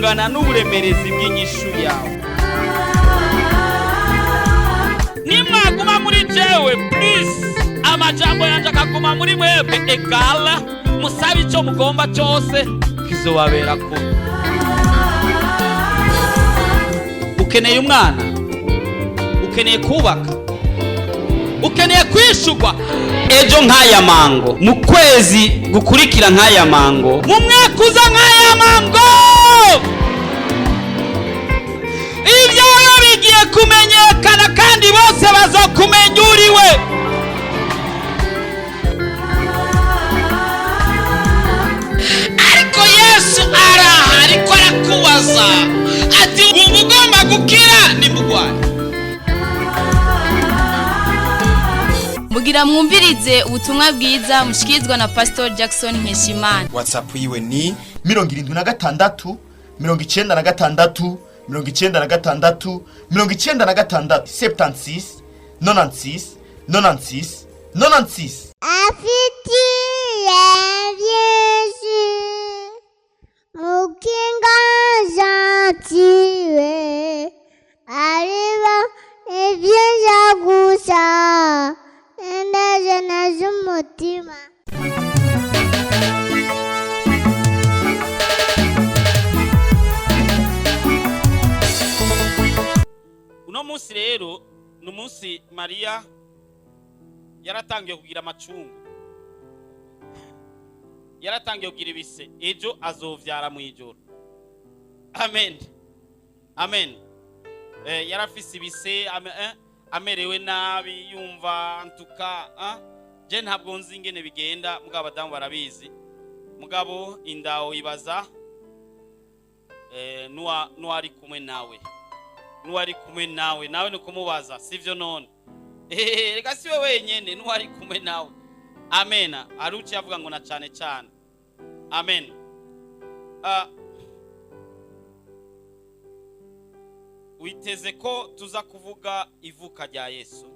Bungana n'uburemerezi bw'inyishu yawe. Nimwaguma muri jewe, please, amajambo yanje akaguma muri mwebwe, egala musabe icyo mugomba cyose, kizobabera kuba. Ukeneye umwana, ukeneye kubaka, ukeneye kwishurwa ejo nk'aya mango, mu kwezi gukurikira nk'aya mango, mu mwaka uza nk'aya mango. Ibyawe bigiye kumenyekana kandi bose bazokumenya uriwe. Ariko Yesu araha, ariko arakubaza ati: "Wumva ugomba gukira nimugwane?" Mugira mwumvirize ubutumwa bwiza mushikirizwa na Pastor Jackson Nkeshimana. WhatsApp yiwe ni 76 96 96 96, 76 96 96 96. Afitiye byinshi mukinga gentile, ariba ibyiza gusa indajana z'umutima. Uno munsi rero ni umunsi Mariya yaratangiye kugira amacungu, yaratangiye kugira ibise. Ejo azovyara mu ijoro. Amen, amen. Yarafise ibise, amerewe nabi, yumva ntuka. Je ntabwo nzi ingene bigenda, mugabo abadamu barabizi. Mugabo indawo ibaza nuwari kumwe nawe, n'uwari kumwe nawe, nawe ni kumubaza, sivyo? None reka siwe wenyene, n'uwari kumwe nawe. Amena. Aruci avuga ngo na cane cane. Amen. Witeze ko tuza kuvuga ivuka rya Yesu,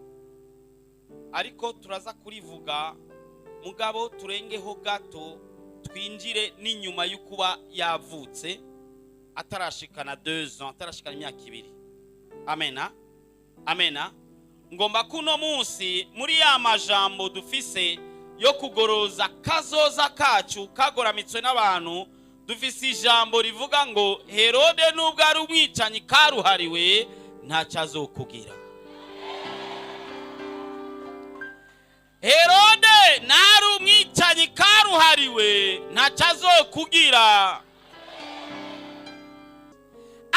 ariko turaza kurivuga, mugabo turengeho gato, twinjire n'inyuma y'ukuba yavutse, atarashikana 2 ans, atarashikana imyaka 2. Amena, amena. Ngomba kuno munsi muri ya majambo dufise yo kugoroza kazoza kacu kagoramitswe n'abantu, dufise ijambo rivuga ngo Herode nubwo ari umwicanyi karuhariwe, ntacyo azokugira. Herode ntari umwicanyi karuhariwe, ntacyo azokugira.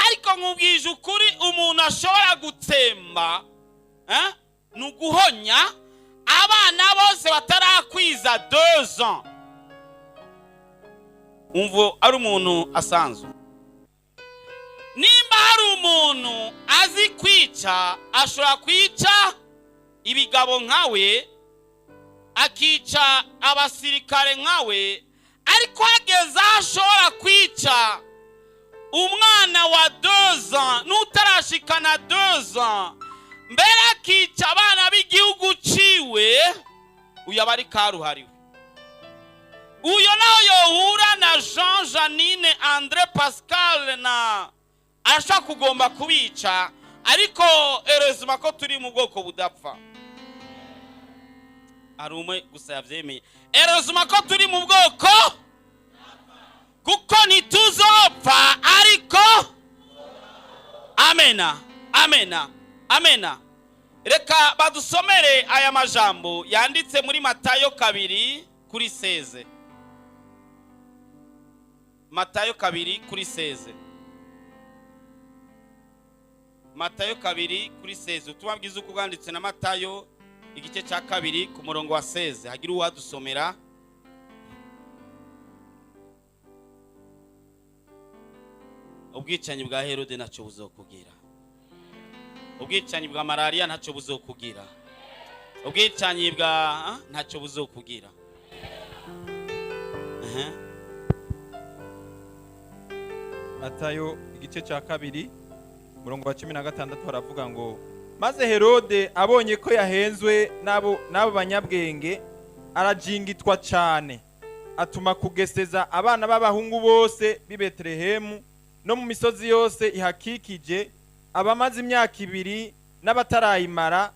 Ariko nkubwije ukuri, umuntu ashobora gutsemba ni uguhonya abana bose batarakwiza 2 ans. Umva, ari umuntu asanzwe. Nimba hari umuntu azi kwica, ashobora kwica ibigabo nkawe, akica abasirikare nkawe, ariko hageze aho ashobora kwica umwana wa 2 ans n'utarashikana 2 ans, mbere akica abana b'igihugu ciwe, uyu aba ari karuhariwe. Uyo naho yohura na Jean, Janine, Andre, Pascal na arashobora kugomba kubica. Ariko erezima ko turi mu bwoko budapfa. Hari umwe gusa yavyemeye. Erezima ko turi mu bwoko, kuko ntituzopfa. Ariko amena, amena, amena. Reka badusomere aya majambo yanditse muri Matayo 2 kuri 16. Matayo 2 kuri 16. Matayo 2 kuri 16. Ubutumwa bwiza uko bwanditse na Matayo, igice cya kabiri ku murongo wa 16. Hagira uwadusomera. Ubwicanyi bwa Herode ntacyo buzokugira. Ubwicanyi bwa malariya ntacyo buzokugira. Ubwicanyi bwa ntacyo buzokugira. Aha. Matayo igice cya kabiri, umurongo wa 16, haravuga ngo: "Maze Herode abonye ko yahenzwe n'abo banyabwenge, arajingitwa cyane, atuma kugeseza abana b'abahungu bose b'i Betelehemu." No mu misozi yose ihakikije, abamaze imyaka 2 n'abatarayimara,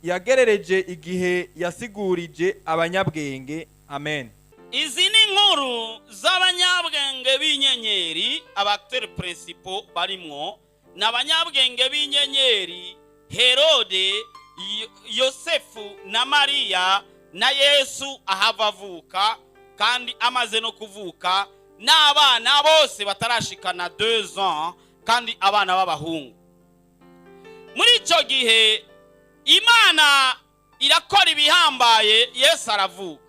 yagerereje igihe yasigurije abanyabwenge. Amen. Izi ni inkuru z'abanyabwenge b'inyenyeri. Aba acteurs principaux barimwo ni abanyabwenge b'inyenyeri, Herode, Yosefu na Mariya na Yesu ahava avuka, kandi amaze no kuvuka, n'abana bose batarashikana 2 ans, kandi abana b'abahungu. Muri icyo gihe Imana irakora ibihambaye, Yesu aravuka.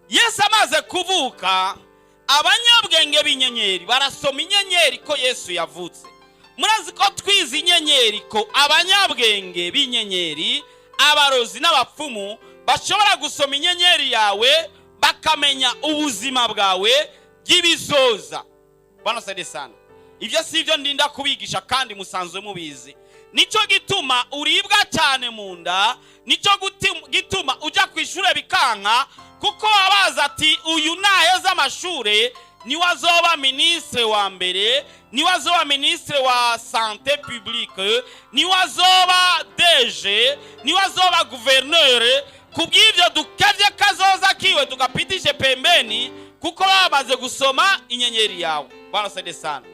Yesu amaze kuvuka, abanyabwenge b'inyenyeri barasoma inyenyeri ko Yesu yavutse. Murazi ko twize inyenyeri, ko abanyabwenge b'inyenyeri, abarozi n'abapfumu bashobora gusoma inyenyeri yawe bakamenya ubuzima bwawe bw'ibizoza. Bwana saide sana. Ibyo si ibyo ndinda kubigisha, kandi musanzwe mubizi. Nicyo gituma uribwa cyane mu nda, nicyo gituma ujya ku ishuri bikanka, kuko wabaza ati: "Uyu naheza amashure niwe azoba minisitiri wa mbere, niwe azoba minisitiri wa santé publique, niwe azoba DG, niwe azoba guverineri." Kubw'ibyo dukebye kazoza kiwe, tugapitishe pembeni, kuko bamaze gusoma inyenyeri yawe. Bwana saide sana.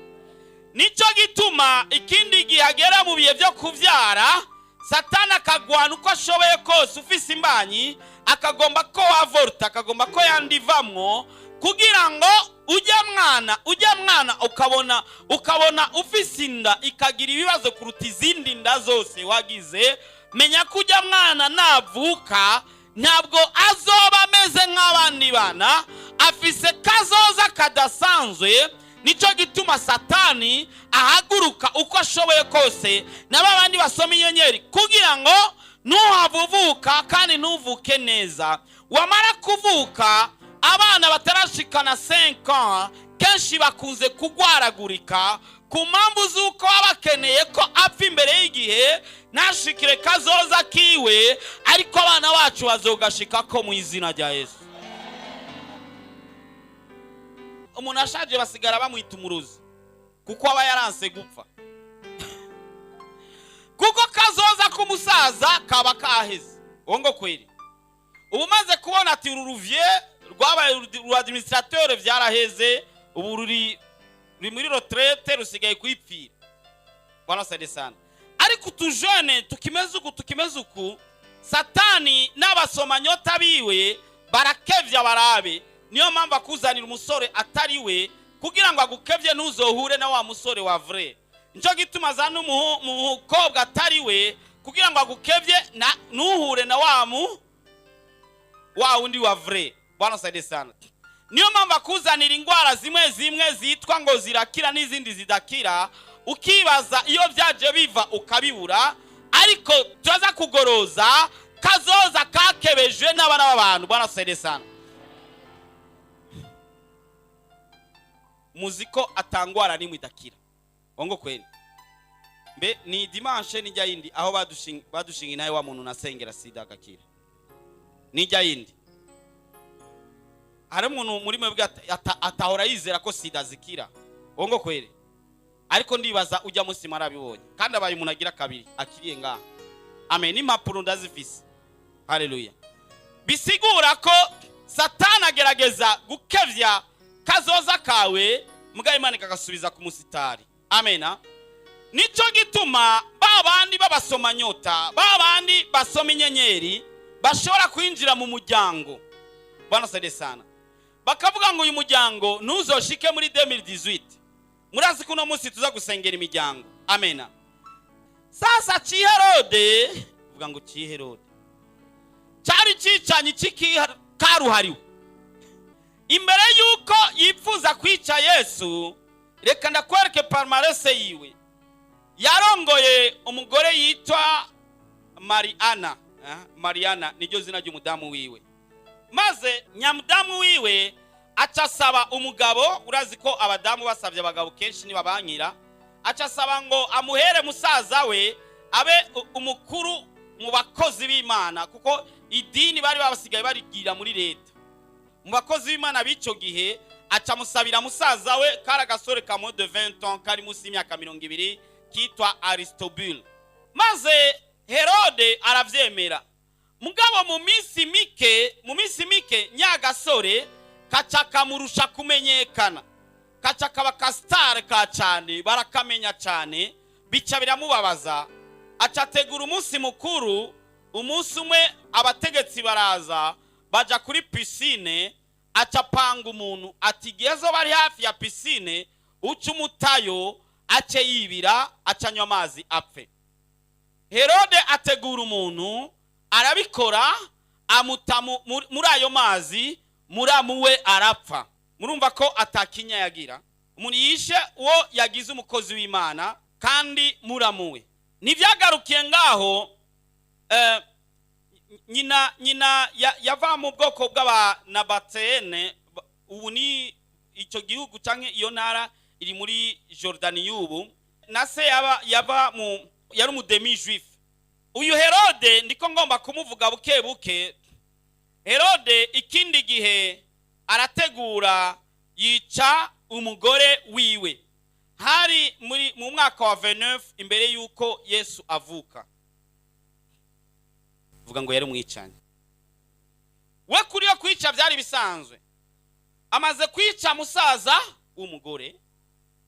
Nicyo gituma ikindi gihe agera mu bihe byo kubyara, Satani akagwana uko ashoboye kose. Ufise imbanyi, akagomba ko wavorta, akagomba ko yandivamwo, kugira ngo ujya mwana ukabona ufise inda ikagira ibibazo kuruta izindi nda zose wagize. Menya ko ujya mwana navuka ntabwo azoba ameze nk'abandi bana, afise kazoza kadasanzwe. Nicyo gituma Satani ahaguruka uko ashoboye kose na ba bandi basoma inyenyeri, kugira ngo ntuhave uvuka kandi ntuvuke neza. Wamara kuvuka, abana batarashikana 5 ans kenshi bakunze kugwaragurika, ku mpamvu z'uko baba bakeneye ko apfa imbere y'igihe, ntashikire kazoza kiwe. Ariko abana bacu bazogashika ko mu izina rya Yesu. Umuntu ashaje basigara bamwita umurozi, kuko aba yaranse gupfa, kuko kazoza k'umusaza kaba kaheze. Uwo ngo kweri ubu umaze kubona ati uru ruvye rwabaye uru administrateur, byaraheze, ubu ruri muri retraite, rusigaye kwipfira. Bwana saide sana. Ariko utujene tukimeze uku, tukimeze uku, Satani n'abasomanyota biwe barakevya barabe. Niyo mpamvu akuzanira umusore atari we, kugira ngo agukevye ntuzohure na wa musore wa vrai. Nicyo gituma azana umukobwa atari we, kugira ngo agukevye ntuhure na wa mu wa wundi wa vrai. Bwana saide sana. Niyo mpamvu akuzanira indwara zimwe zimwe zitwa ngo zirakira n'izindi zidakira, ukibaza iyo byaje biva ukabibura. Ariko turaza kugoroza kazoza kakebejwe n'abana b'abantu. Bwana saide sana. Muzi ko atangwara nimwe idakira, ngo kweli? Mbe ni dimanche nijya yindi aho badushinga inaye wa muntu nasengera sida agakira, nijya yindi hari umuntu muri mwebwe atahora yizera ko sida zikira, ngo kweli? Ariko ndibaza ujya musima arabibonye, kandi abaye umuntu agira kabiri akiriye ngaha. Amen. N'impapuro ndazifise. Haleluya. Bisigura ko Satani agerageza gukevya kazoza kawe, mbwa Imana ikagasubiza ku musitari. Amena. Nicyo gituma ba bandi b'abasomanyota, ba bandi basoma inyenyeri, bashobora kwinjira mu muryango, bwana saide sana, bakavuga ngo uyu muryango ntuzoshike muri 2018. Murazi ko uno munsi tuza gusengera imiryango. Amena. Sasa ciherode, vuga ngo ciherode, cyari cicanye karuhariwe imbere yuko yifuza kwica Yesu. Reka ndakwereke palmarès yiwe. Yarongoye umugore yitwa Mariana, Mariana niryo zina ry'umudamu wiwe. Maze nyamudamu wiwe aca asaba umugabo. Urazi ko abadamu basabye abagabo kenshi ntibabankira. Aca asaba ngo amuhere musaza we abe umukuru mu bakozi b'Imana, kuko idini bari basigaye barigira muri leta. Mu bakozi b'Imana b'icyo gihe Aca musabira musaza we, kari agasore ka moins de 20 ans, kari munsi y'imyaka 20, kitwa Aristobule. Maze Herode aravyemera. Mugabo mu minsi mike nyagasore kaca kamurusha kumenyekana, kaca kaba ka star ka cyane, barakamenya cyane, bica biramubabaza. Aca ategura umunsi mukuru. Umunsi umwe abategetsi baraza, baja kuri piscine. Aca apanga umuntu ati: "Igihe azoba ari hafi ya piscine, uca umutayo, ace yibira, acanywa amazi, apfe." Herode ategura umuntu, arabikora, amuta muri ayo mazi, muramu we arapfa. Murumva ko atakinya yagira umuntu yishe uwo yagize umukozi w'Imana kandi muramuwe. Ntibyagarukiye ngaho. Nyina yava mu bwoko bw'abanabatene. Ubu ni icyo gihugu cyangwa iyo ntara iri muri Jordani y'ubu. Na se yaba mu yari umu demi juif. Uyu Herode ndiko ngomba kumuvuga buke buke. Herode ikindi gihe arategura, yica umugore wiwe. Hari muri mu mwaka wa 29 imbere y'uko Yesu avuka. Vuga ngo yari umwicanyi. We kuri yo kwica byari bisanzwe. Amaze kwica musaza w'umugore,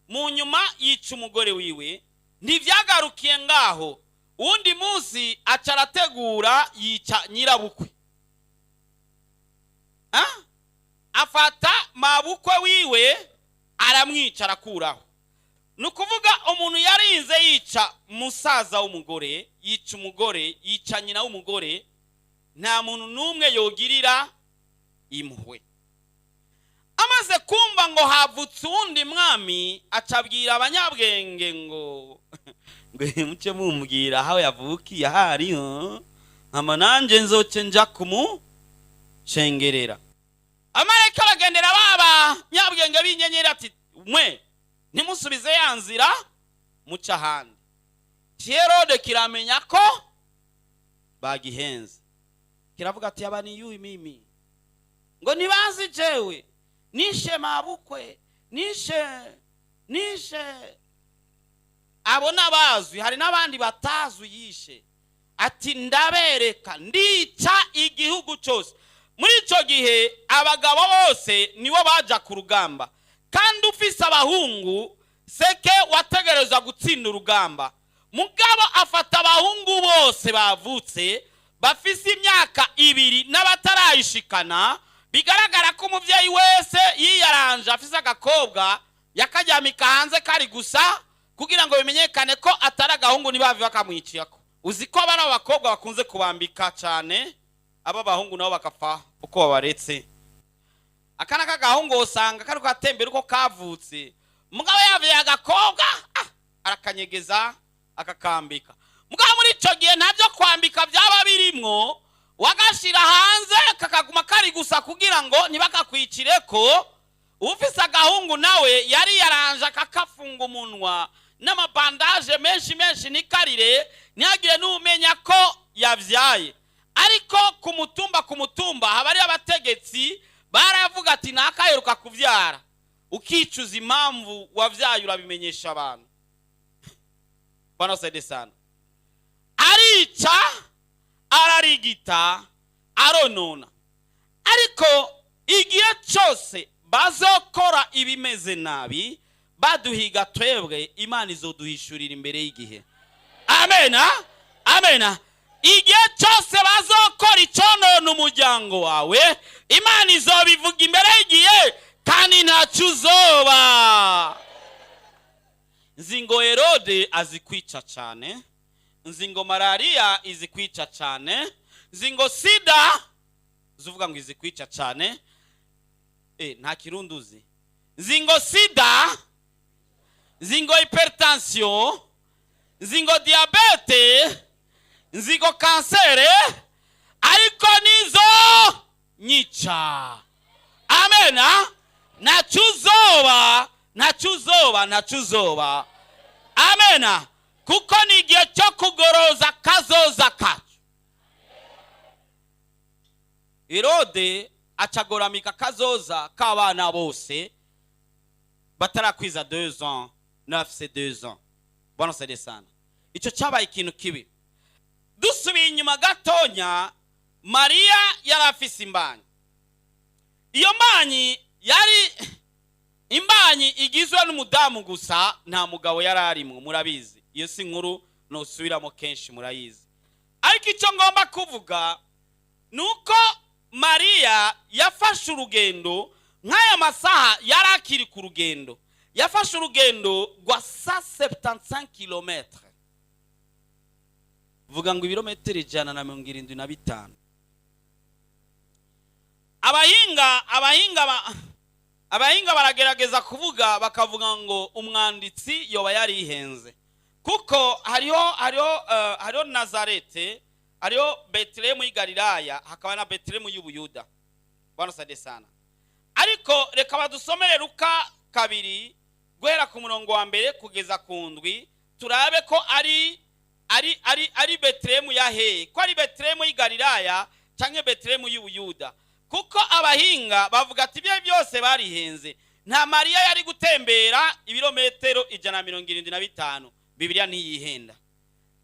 mu nyuma yica umugore wiwe. Ntibyagarukiye ngaho. Uwundi munsi aca arategura, yica nyirabukwe. Ah? Afata mabukwe wiwe, aramwica, arakuraho. Ni ukuvuga umuntu yarinze yica musaza w'umugore, yica umugore, yica nyina w'umugore, nta muntu n'umwe yogirira impuhwe. Amaze kumva ngo havutse uwundi mwami, acabwira abanyabwenge ngo muce mumbwira aho yavukiye ahariho, hama nanjye nzoce nja kumushengerera. Amarayika aragendera baba nyabwenge b'inyenyeri ati: "Mwe ntimusubize ya nzira, muca ahandi." Herode kiramenya ko bagihenze, kiravuga ati: "Aba ni yuyu mimi ngo ntibazi jewe nishe mabukwe, nishe abo n'abazwi, hari n'abandi batazwi yishe." Ati: "Ndabereka, ndica igihugu cyose." Muri icyo gihe abagabo bose nibo baja ku rugamba, kandi ufise abahungu seke wategereza gutsinda urugamba. Mugabo afata abahungu bose bavutse bafise imyaka 2 n'abatarayishikana. Bigaragara ko umubyeyi wese yiyaranje afise agakobwa, yakaryamika hanze kari gusa kugira ngo bimenyekane ko atari agahungu, ntibave bakamwiciyako. Uzi ko abana b'abakobwa bakunze kubambika cyane, aba bahungu nabo bakapfa uko babaretse. Akana k'agahungu usanga kari katembera uko kavutse, mugabo yavuye agakobwa, arakanyegeza, akakambika. Mugabo muri icyo gihe ntabyo kwambika byaba birimwo, wagashira hanze kakaguma kari gusa kugira ngo ntibakakwicire. Ko ufise agahungu nawe yari yaranje akakafunga umunwa n'amabandaje menshi menshi, ntikarire, ntihagire n'umenya ko yabyaye. Ariko ku mutumba, ku mutumba haba hariyo abategetsi, baravuga ati: "Ntakaheruka kubyara." Ukicuza impamvu wabyaye, urabimenyesha abantu. Bwana wasaidie sana. Arica, ararigita, aronona. Ariko igihe cyose bazokora ibimeze nabi baduhiga twebwe, Imana izoduhishurira imbere y'igihe. Amena, amena. Igihe cyose bazokora icyonona umuryango wawe, Imana izobivuga imbere y'igihe kandi ntacyo uzoba. Nzi ngo Herode azi kwica cyane, nzi ngo malariya izi kwica cyane, nzi ngo sida zuvuga ngo izi kwica cyane. Nta kirundi uzi. Nzi ngo sida, nzi ngo hypertension, nzi ngo diabète, nzi ngo kansere, ariko nizo nyica. Amena. Ntacyo uzoba, ntacyo uzoba, ntacyo uzoba. Amena, kuko ni igihe cyo kugoroza kazoza kacu. Herode Acagoramika kazoza k'abana bose batarakwiza 2 ans n'abafise 2 ans. Bwana saidie sana. Icyo cyabaye ikintu kibi. Dusubiye inyuma gatonya, Mariya yari afise imbanyi. Iyo mbanyi yari imbanyi igizwe n'umudamu gusa, nta mugabo yari arimwo. Murabizi, iyo si inkuru ntusubiramo kenshi, murayizi. Ariko icyo ngomba kuvuga ni uko Mariya yafashe urugendo nk'aya masaha yari akiri ku rugendo. Yafashe urugendo rwa 175 kilomètres, vuga ngo ibirometero 175. Abahinga baragerageza kuvuga, bakavuga ngo umwanditsi yoba yarihenze, kuko hariho Nazarete, hariho Betelehemu y'i Galilaya, hakaba na Betelehemu y'Ubuyuda. Bwana saidie sana. Ariko reka badusomere Luka 2, guhera ku murongo wa 1 kugeza ku 7, turabe ko ari Betelehemu ya hehe, ko ari Betelehemu y'i Galilaya canke Betelehemu y'Ubuyuda, kuko abahinga bavuga ati ibyo byose barihenze. Nta Mariya yari gutembera ibirometero 175. Bibiliya ntiyihenda.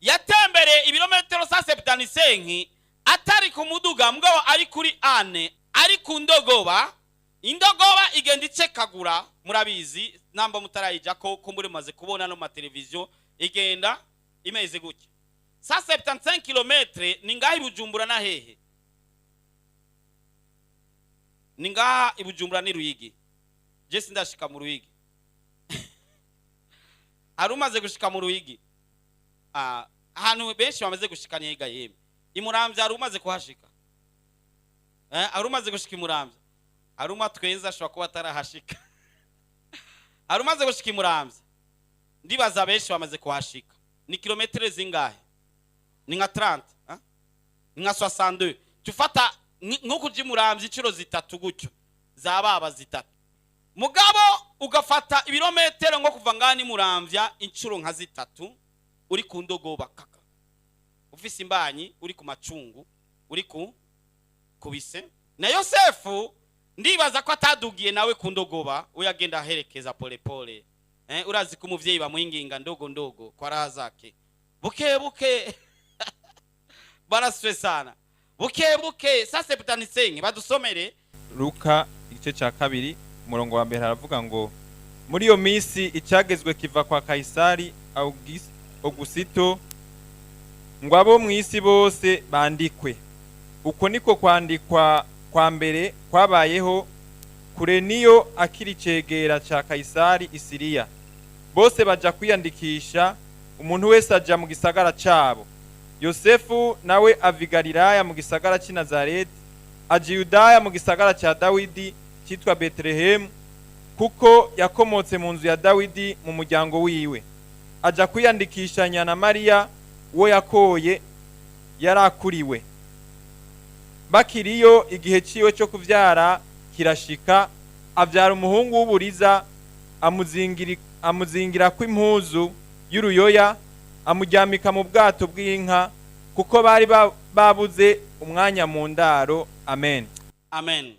Yatembereye ibirometero 175 atari ku muduga, mugabo ari kuri âne, ari ku ndogoba. Indogoba igenda icekagura, murabizi namba mutarayija ko muri mumaze kubona no mu mateleviziyo, igenda imeze gutya. 175 kilomètres ni ngaha i Bujumbura na hehe? Ni ngaha i Bujumbura ni Ruyigi. Je sindashika mu Ruyigi. Hari umaze gushika mu Ruyigi? Ah, ahantu benshi bamaze gushika ni hega yemwe imuramvya. Hari umaze kuhashika? Hari umaze gushika imuramvya? Hari umwe twenza ashobora kuba atarahashika. Hari umaze gushika imuramvya? Ndibaza benshi bamaze kuhashika. Ni kilometero zingahe? Ni nka 30, ah? Ni nka 62. Tufata nko kuja imuramvya inshuro zitatu gutyo, zababa zitatu, mugabo ugafata ibirometero nko kuva ngaha ni Muramvya inshuro nka zitatu, uri ku ndogoba kaka, ufise imbanyi, uri ku macungu, uri ku kubise. Na Yosefu ndibaza ko atadugiye nawe ku ndogoba, we agenda aherekeza polepole. Urazi ko umuvyeyi bamwinginga ndogo ndogo kwa raha zake, buke buke. Baraswe sana, buke buke. Sase putanisenke badusomere. Luka igice cya 2, umurongo wa 1, haravuga ngo: "Muri iyo minsi icyagezwe kiva kwa Kayisari Augusito ngo abo mu isi bose bandikwe. Uko niko kwandikwa kwa mbere kwabayeho, Kureniyo akiri cegera ca Kayisari i Siriya. Bose baja kwiyandikisha, umuntu wese aja mu gisagara cabo. Yosefu nawe ava i Galilaya mu gisagara c'i Nazareti, aja i Yudaya mu gisagara ca Dawidi cyitwa Betelehemu, kuko yakomotse mu nzu ya Dawidi mu muryango wiwe, aja kwiyandikishanya na Mariya uwo yakoye yarakuriwe. Bakiriyo, igihe ciwe cyo kuvyara kirashika, avyara umuhungu w'uburiza, amuzingirako impuzu y'uruyoya, amuryamika mu bwato bw'inka, kuko bari babuze umwanya mu ndaro. Amen." Amen.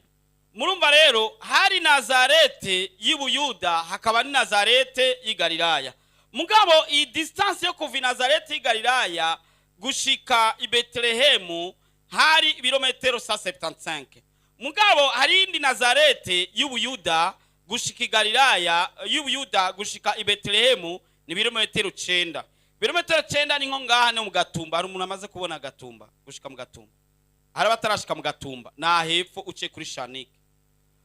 Murumva rero, hari Nazarete y'i Buyuda, hakaba ni Nazarete y'i Galilaya. Mugabo iyi distance yo kuva i Nazarete y'i Galilaya gushika i Betelehemu hari ibirometero 175. Mugabo hari indi Nazarete y'Ubuyuda gushika i Galilaya, y'Ubuyuda gushika i Betelehemu ni ibirometero 9. Ibirometero 9 ni nko ngaha no mu Gatumba. Hari umuntu amaze kubona Gatumba? Gushika mu Gatumba, hari abatarashika mu Gatumba? Na hepfo uciye kuri Shanike,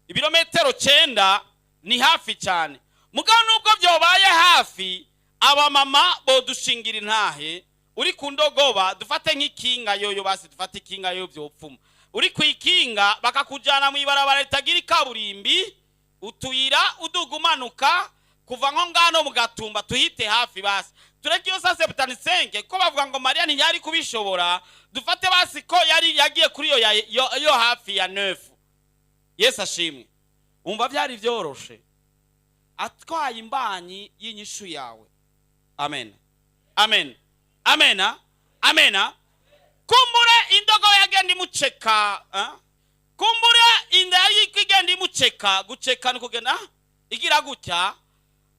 ibirometero 9 ni hafi cyane. Mugabo nubwo byobaye hafi, abamama bodushingira intahe. Uri ku ndogoba, dufate nk'ikinga yoyo, basi dufate ikinga yoyo, byopfuma uri ku ikinga bakakujyana mu ibarabara ritagira ikaburimbi, utuyira uduga umanuka kuva nko ngano mu Gatumba, tuhite hafi basi, tureke iyo 175 ko bavuga ngo Mariya ntiyari kubishobora. Dufate basi ko yari yagiye kuri iyo yo hafi ya neuf. Yesu ashimwe. Umva, byari byoroshe atwaye imbanyi y'inyishu yawe. Amen, amen, amena, amena. Kumbure indogobe yagenda imuceka, eh? Kumbura inda yari igenda imuceka. Guceka ni kugenda igira gutya,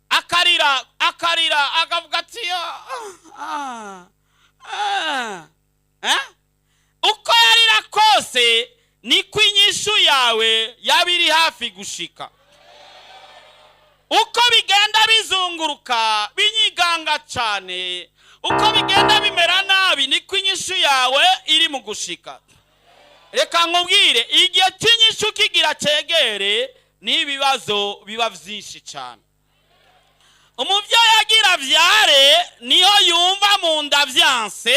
akarira, akarira, akavuga ati: "Ah, ah, ah." Eh? Uko yarira kose, niko inyishu yawe yaba iri hafi gushika. Uko bigenda bizunguruka, binyiganga cyane, uko bigenda bimera nabi, niko inyishu yawe iri mu gushika. Reka nkubwire, igihe cy'inyishu kigira cegere, n'ibibazo biba byinshi cyane. Umubyeyi agira avyare, niho yumva mu nda vyanse,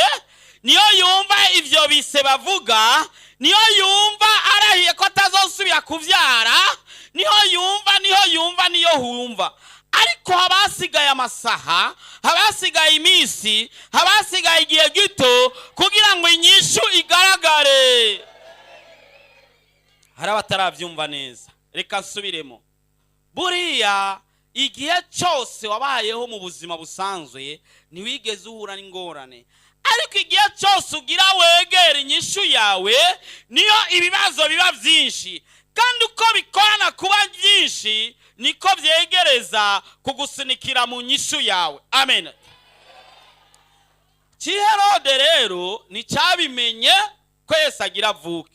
niyo yumva ivyo bise bavuga, niyo yumva arahiye ko atazosubira kuvyara, niho yumva, niho yumva, niyo humva. Ariko haba hasigaye amasaha, haba hasigaye iminsi, haba hasigaye igihe gito kugira ngo inyishu igaragare. Hari abatarabyumva neza, reka nsubiremo. Buriya igihe cyose wabayeho mu buzima busanzwe, ntiwigeze uhura n'ingorane, ariko igihe cyose ugira wegera inyishu yawe, niyo ibibazo biba byinshi. Kandi uko bikorana kuba byinshi, niko byegereza kugusunikira mu nyishu yawe. Amen. Kiherode rero nticyabimenye ko Yesu agira avuke,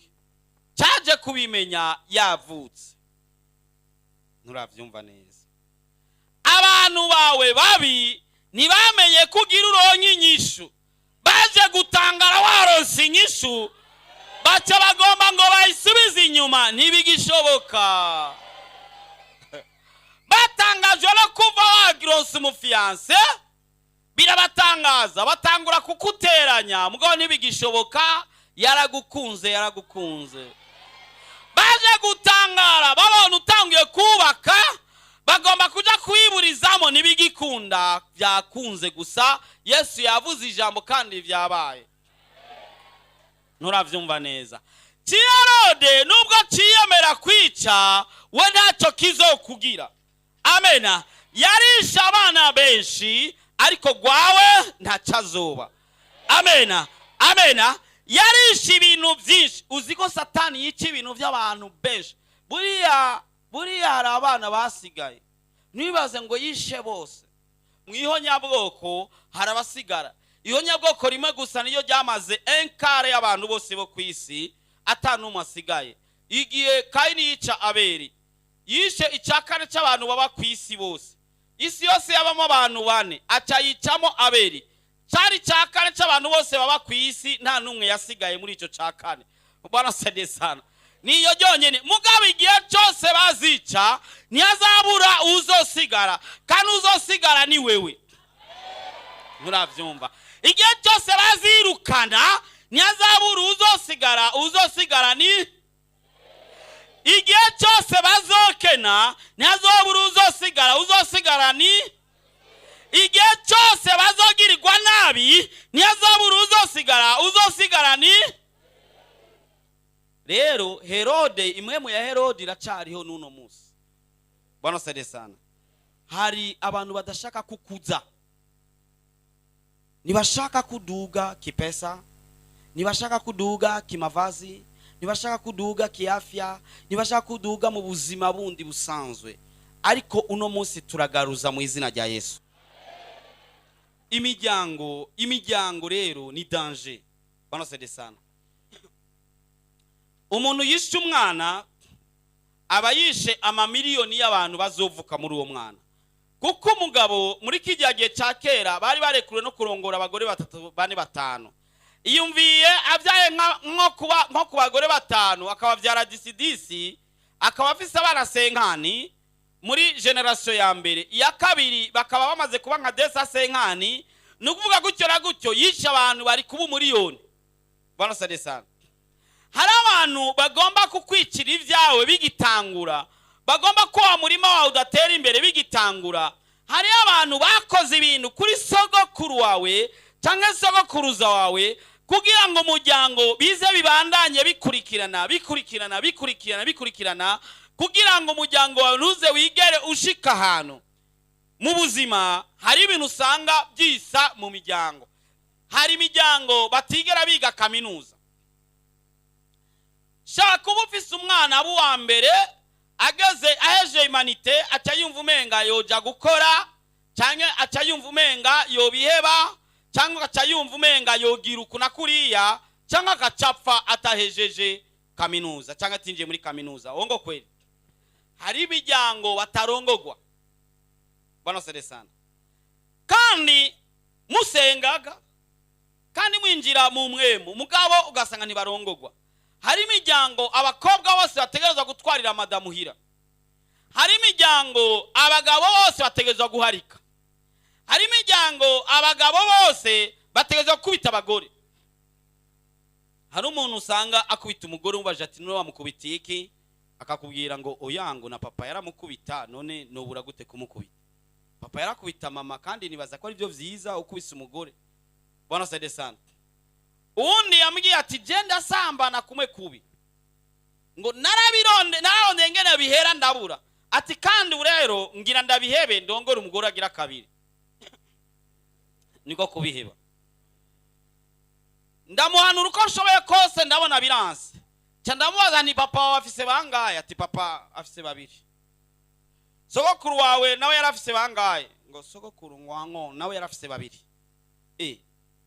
cyaje kubimenya yavutse. Nturabyumva neza. Abantu bawe babi ntibamenye ko ugira uronka inyishu, baje gutangara waronse inyishu, baca bagomba ngo bayisubize inyuma. Ntibigishoboka. Batangajwe no kuva waronse umu fiancé, birabatangaza, batangura kukuteranya. Mugabo ntibigishoboka, yaragukunze, yaragukunze. Baje gutangara babona utangiye kubaka, bagomba kujya kuyiburizamo. Ntibigikunda, byakunze gusa. Yesu yavuze ijambo kandi byabaye. Nturabyumva neza. Kiyarode nubwo ciyemera kwica, we ntacyo kizokugira. Amena. Yarishe abana benshi, ariko gwawe ntacyo azoba. Amena, amena. Yarishe ibintu byinshi. Uzi ko Satani yica ibintu by'abantu benshi? Buriya, buriya hari abana basigaye. Ntibaze ngo yishe bose. Mu ihonyabwoko hari abasigara. Ihonyabwoko rimwe gusa niyo ryamaze un quart y'abantu bose bo ku isi, atanumwe asigaye. Igihe Kayini yica Abeli, yishe icya kane cy'abantu baba ku isi bose. Isi yose yabamo abantu bane, aca yicamo Abeli, cyari icya kane cy'abantu bose baba ku isi. Nta n'umwe yasigaye muri icyo cya kane. Bwana sede sana. Niyo ryonyine. Mugabo igihe cyose bazica, ntiyazabura uzosigara, kandi uzosigara ni wewe. Murabyumva? Igihe cyose bazirukana, ntiyazabura uzosigara, uzosigara ni. Igihe cyose bazokena, ntihazobura uzosigara, uzosigara ni. Igihe cyose bazogirirwa nabi, ntihazobura uzosigara, uzosigara ni. Rero Herode, imwe ya Herode iracariho n'uno munsi. Bwana sade sana. Hari abantu badashaka kukuza, ntibashaka kuduga kipesa, ntibashaka kuduga kimavazi, ntibashaka kuduga kiafya, ntibashaka kuduga mu buzima bundi busanzwe. Ariko uno munsi turagaruza mu izina rya Yesu. Imiryango, imiryango rero ni danger. Bwana sade sana. Umuntu yishe umwana aba yishe amamiliyoni y'abantu bazovuka muri uwo mwana, kuko umugabo muri kijya gihe cya kera bari barekuriwe no kurongora abagore batatu, bane, batanu. Iyumviye abyaye nko ku bagore batanu, akababyara dix-dix, akaba afise abana cinquante muri génération ya mbere. Iya kabiri bakaba bamaze kuba nka 250. Ni ukuvuga gutyo na gutyo, yishe abantu bari kuba umuriyoni. Bwana sade sana. Hari abantu bagomba kukwicira ibyawe bigitangura, bagomba ko wa murima wawe udatera imbere bigitangura. Hariho abantu bakoze ibintu kuri sogokuru wawe cyangwa sogokuruza wawe kugira ngo umuryango bize bibandanye bikurikirana, bikurikirana, bikurikirana, bikurikirana, kugira ngo umuryango wawe ntuze wigere ushika ahantu mu buzima. Hari ibintu usanga byisa mu miryango. Hari imiryango batigera biga kaminuza. Shaka uba ufise umwana aba uwa mbere, ageze aheje humanités aca yumva umenga yoja gukora, cyangwa aca yumva umenga yobiheba, cyangwa agaca yumva umenga yogira uku na kuriya, cyangwa agacapfa atahejeje kaminuza cyangwa atinjiye muri kaminuza. Wongo kweli? Hari imiryango batarongogwa. Bwana sede sana. Kandi musengaga kandi mwinjira mu mwemu, mugabo ugasanga ntibarongogwa. Hari imiryango abakobwa bose bategerezwa gutwarira madamuhira. Hari imiryango abagabo bose bategerezwa guharika. Hari imiryango abagabo bose bategerezwa gukubita abagore. Hari umuntu usanga akubita umugore, umubaje ati: "None wamukubitiye iki?" Akakubwira ngo: "Oyango na papa yaramukubita, none nobura gute kumukubita? Papa yarakubita mama, kandi nibaza ko ari byo byiza ukubise umugore." Bwana saide sana. Uwundi yambwiye ati: "Genda sambana kumwe kubi, ngo narabironde, nararondeye ngene bihera ndabura." Ati: "Kandi ubu rero ngira ndabihebe, ndongore umugore agira kabiri." Niko kubiheba. Ndamuhanura uko nshoboye kose, ndabona biranse. Nca ndamubaza nti: "Papa wawe afise bangahe?" Ati: "Papa afise babiri." "Sogokuru wawe nawe yari afise bangahe?" Ngo: "Sogokuru ngwango nawe yari afise babiri."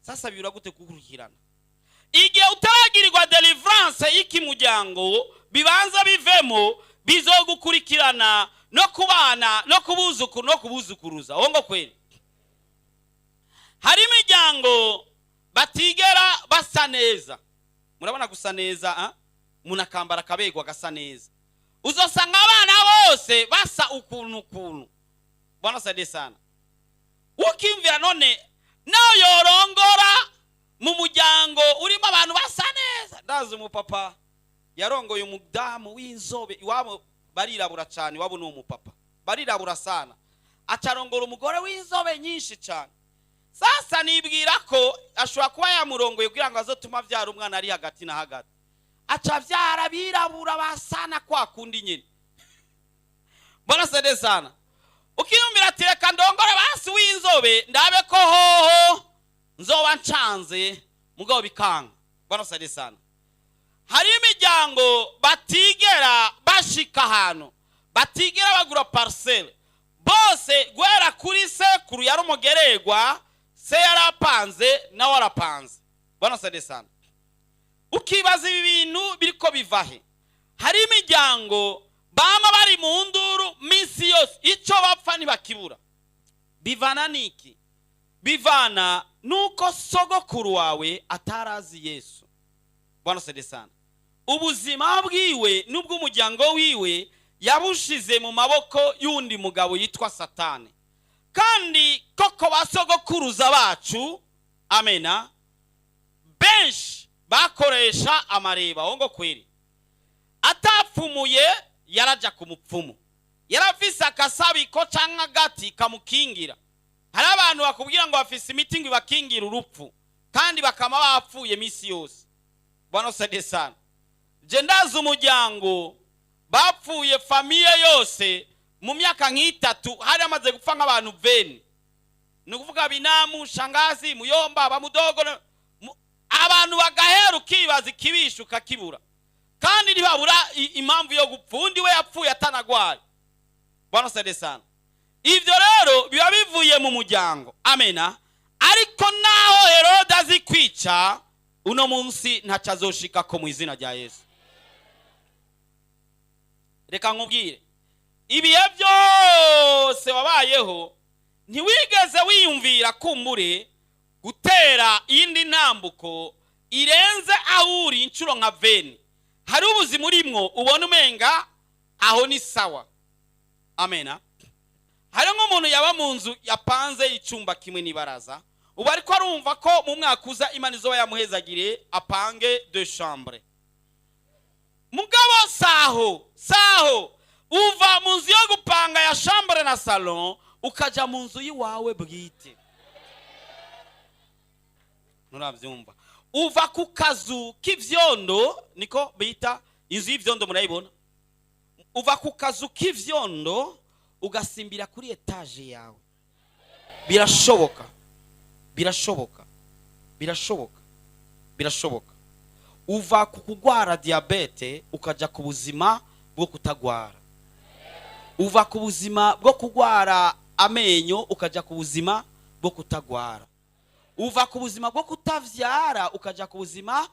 Sasa bibura gute gukurikirana? Igihe utaragirirwa deliverance y'ikimuryango, bibanza bivemo, bizogukurikirana no kubana no kubuzukuru no kubuzukuruza. Wongo kweli? Hari imiryango batigera basa neza. Murabona gusa neza, ah? Umuntu akambara akabegwa, agasa neza, uzosanga abana bose basa ukuntu ukuntu. Bwana saidie sana. Ukimvira none nawe yorongora mu muryango urimo abantu basa neza. Ndazi umupapa yarongoye umudamu w'inzobe. Iwabo barirabura cyane, iwabo ni umupapa, barirabura sana. Acarongora umugore w'inzobe nyinshi cyane. Sasa nibwira ko ashobora kuba yamurongoye kugira ngo azotuma abyara umwana ari hagati na hagati, aca abyara birabura basana kwa kundi nyine. Mbona sede sana. Ukiyumvira ati: "Reka ndongore basi w'inzobe, ndabe ko hoho nzoba ncanze," mugabo bikanga. Mbona sede sana. Hari imiryango batigera bashika ahantu, batigera bagura parcelle. Bose guhera kuri sekuru yari umugererwa, se yarapanze, nawe arapanze. Bwana sade sana. Ukibaza ibi bintu biriko biva he? Hari imiryango bama bari mu nduru minsi yose, icyo bapfa ntibakibura. Bivana niki? Bivana nuko sogokuru wawe atarazi Yesu. Bwana sade sana. Ubuzima bwiwe n'ubw'umuryango wiwe yabushize mu maboko y'undi mugabo yitwa Satani. Kandi koko ba sogokuruza bacu, amena, benshi bakoresha amareba. Wongo kweri? Atapfumuye yaraja ku mupfumu, yarafise akasabiko canke agati kamukingira. Hari abantu bakubwira ngo bafise imiti ngo ibakingira urupfu, kandi bakama bapfuye misi yose. Bwana sade sana. Je ndazi umuryango bapfuye famille yose mu myaka nk'itatu, hari hamaze gupfa nk'abantu 20. Ni ukuvuga binamu, shangazi, muyomba, bamudogo, abantu bagahera, ukibaza ikibisha ukakibura, kandi ntibabura impamvu yo gupfa. Undi we yapfuye atanagwaye. Bwana sade sana. Ibyo rero biba bivuye mu muryango, amena. Ariko naho Herode azi kwica, uno munsi ntacyo azoshika ko mu izina rya Yesu. Reka nkubwire, ibihe byose wabayeho ntiwigeze wiyumvira kumbure gutera iyindi ntambuko irenze aho uri inshuro nka 20. Hari ubuzima urimwo ubona umenga aho ni sawa, amena. Hari nk'umuntu yaba mu nzu yapanze icyumba kimwe n'ibaraza, ubu ariko arumva ko mu mwaka uza Imana izoba yamuhezagire apange deux chambres. Mugabo saho saho uva mu nzu yo gupanga ya chambre na salon, ukaja mu nzu y'iwawe bwite. Nturabyumva? Uva ku kazu k'ivyondo, niko bita inzu y'ivyondo, murayibona. Uva ku kazu k'ivyondo ugasimbira kuri étage yawe. Birashoboka, birashoboka, birashoboka, birashoboka. Uva ku kugwara diyabete ukajya ku buzima bwo kutagwara. Uva ku buzima bwo kugwara amenyo ukajya ku buzima bwo kutagwara. Uva ku buzima bwo kutavyara ukajya ku buzima,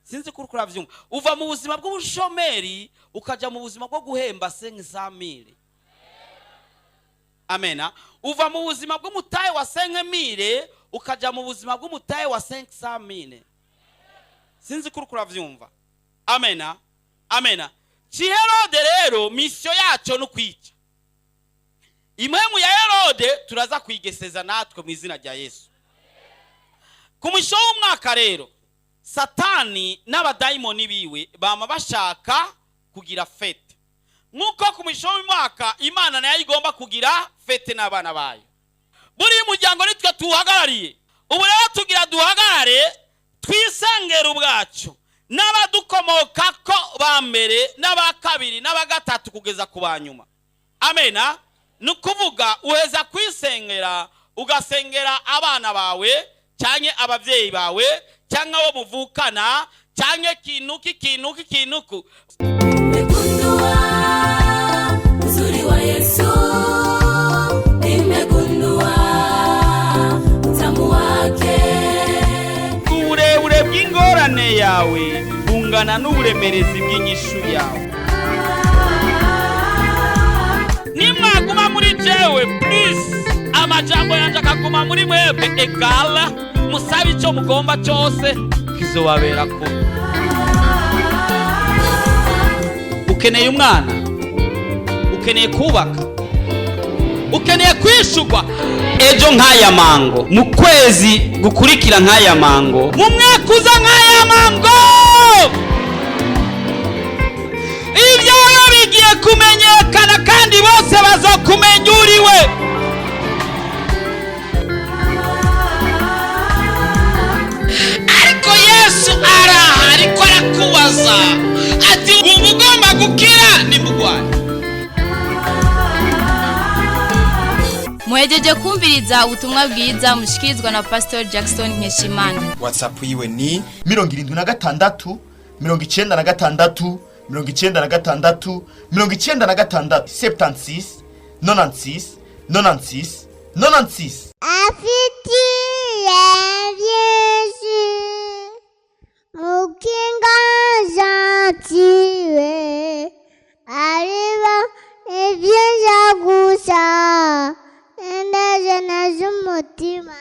sinzi kuri kuravyumva. Uva mu buzima bw'ubushomeri ukajya mu buzima bwo guhemba 500,000. Amena. Uva mu buzima bw'umutahe wa 5,000 ukajya mu buzima bw'umutahe wa 500,000. Sinzi kuri kuravyumva. Amena. Amena. Herode rero mission yaco no kwica. Impwemu ya Herode turaza kwigeseza natwe mu izina rya Yesu. Ku mwisho w'umwaka rero Satani n'abadayimoni biwe bama bashaka kugira fête. Nkuko ku mwisho w'umwaka Imana nayo igomba kugira fête n'abana bayo. Buri muryango nitwe tuhagarariye. Ubu rero tugira duhagarare twisengera ubwacu n'abadukomoka ko ba mbere n'aba kabiri n'aba gatatu kugeza ku banyuma. Amena. Ni ukuvuga uheza kwisengera ugasengera abana bawe cyangwa ababyeyi bawe cyangwa abo muvukana cyangwa ikintu ikintu ikintu. Nimegundua uzuri wa Yesu, nimegundua utamu wake. Uburebure bw'ingorane yawe bungana n'uburemerezi bw'inyishu yawe. Nimwaguma muri jewe please, amajambo yanje akaguma muri mwebwe, egala musabe icyo mugomba cyose kizobabera ko. Ukeneye umwana, ukeneye kubaka, ukeneye kwishurwa ejo nk'aya mango, mu kwezi gukurikira nk'aya mango, mu mwaka uza nk'aya mango, ibyawe bigiye kumenyekana kandi bose bazokumenya uriwe. Ariko Yesu araha ariko arakubaza ati wumva ugomba gukira nimugwaye. Muhejeje kumviriza ubutumwa bwiza mushikirizwa na Pastor Jackson Nkeshimana. WhatsApp yiwe ni 76 96 96 96 76 96 96 96. Afitiye byinshi mukinga gentile ariba ibyiza gusa indege z'umutima.